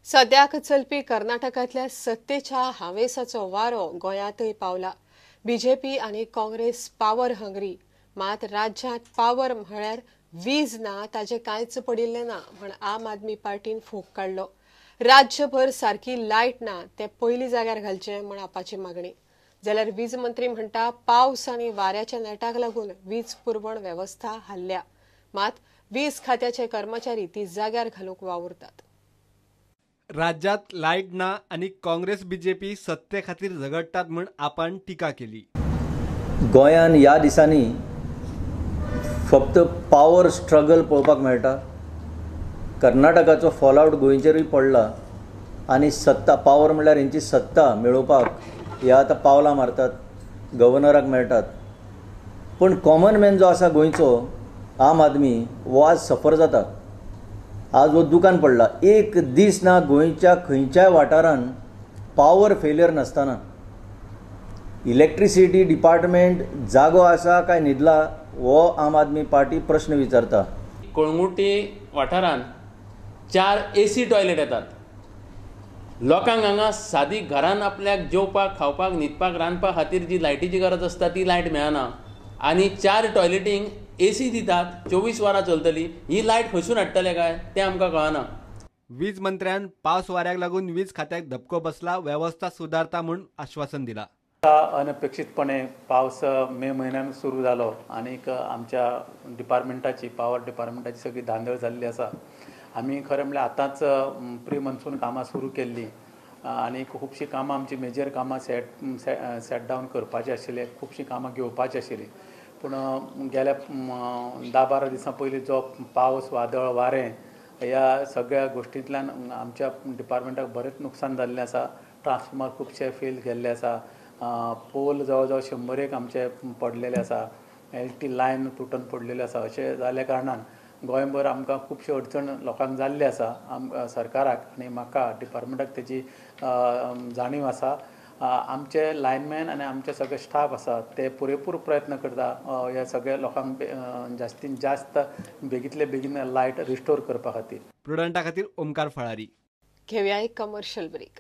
सद्याक चलपी कर्नाटकांतल्या सत्तेच्या हावेसाचो वारो गोंयांतय पावला. बीजेपी आनी काँग्रेस पावर हंगरी, मात राज्यांत पावर म्हळ्यार वीज ना ताजें कांयच पडिल्लें ना म्हण आम आदमी पार्टीन फोग काडलो. राज्यभर सारकी लायट ना तें पयलीं जाग्यार घालचें म्हण आपाची मागणी. जाल्यार वीज मंत्री म्हणटा पावस आनी वाऱ्याच्या नेटाक लागून वीज पुरवण वेवस्था हाल्ल्या, मात वीज खात्याचे कर्मचारी ती जाग्यार घालूंक वावुरतात. राज्यात लायट ना आनी काँग्रेस बीजेपी सत्ते खातीर झगडटात म्हूण आपण टिका केली. गोंयान ह्या दिसांनी फक्त पावर स्ट्रगल पळोवपाक मेळटा. कर्नाटकाचो फॉलआउट गोंयचेरूय पडला आनी सत्ता पावर म्हणल्यार हेंची सत्ता मेळोवपाक ह्या आतां पावलां मारतात, गव्हर्नराक मेळटात. पूण कॉमन मॅन जो आसा गोंयचो आम आदमी हो आज सफर जाता. आज हो दुकान पडला, एक दीस ना गोंयच्या खंयच्याय वाठारान पावर फेलियर नासतना. इलेक्ट्रिसिटी डिपार्टमेंट जागो आसा काय न्हिदला हो आम आदमी पार्टी प्रश्न विचारता. कळंगुटी वाठारान 4 AC toilet येतात. लोकांक हांगा सादी घरान आपल्याक जेवपाक, खावपाक, न्हिदपाक, रांदपा खातीर जी लायटीची गरज आसता ती लायट मेळना आनी 4 टॉयलेटींक AC दितात, 24 वरां चलतली. ही लायट खंयसून हाडटले काय तें आमकां कळना. वीज मंत्र्यान पावस वाऱ्याक लागून वीज खात्याक धपको बसला, वेवस्था सुदारता म्हूण आश्वासन दिला. अनपेक्षितपणे पावस मे म्हयन्यान सुरू जालो आनीक आमच्या डिपार्टमेंटाची पावर डिपार्टमेंटाची सगळी धांदळ जाल्ली आसा. आमी खरें म्हणल्यार आतांच प्री मॉन्सून कामां सुरू केल्लीं आनी खुबशीं कामां आमची मेजर कामां सेट डावन करपाची आशिल्ली, खुबशीं कामां घेवपाची आशिल्लीं. पूण गेल्या 10-12 दिसां पयलीं जो पावस, वादळ, वारें ह्या सगळ्या गोश्टींतल्यान आमच्या डिपार्टमेंटाक बरेंच नुकसान जाल्लें आसा. ट्रान्सफॉर्मर खुबशे फेल गेल्ले आसा, पोल जवळ जवळ 100 आमचे पडलेले आसा, LT line तुटून पडलेले आसा. अशें जाल्या कारणान गोंयभर आमकां खुबशी अडचण लोकांक जाल्ली आसा. सरकाराक आनी म्हाका डिपार्टमेंटाक तेजी जाणीव आसा. आमचे लायनमॅन आनी आमचे सगळे स्टाफ आसा ते पुरेपूर प्रयत्न करता ह्या सगळ्या लोकांक जास्तीन जास्त बेगींतले बेगीन लायट रिस्टोर करपा खातीर. प्रुडंटा खातीर ओमकार फळारी. घेवया एक कमर्शियल ब्रेक.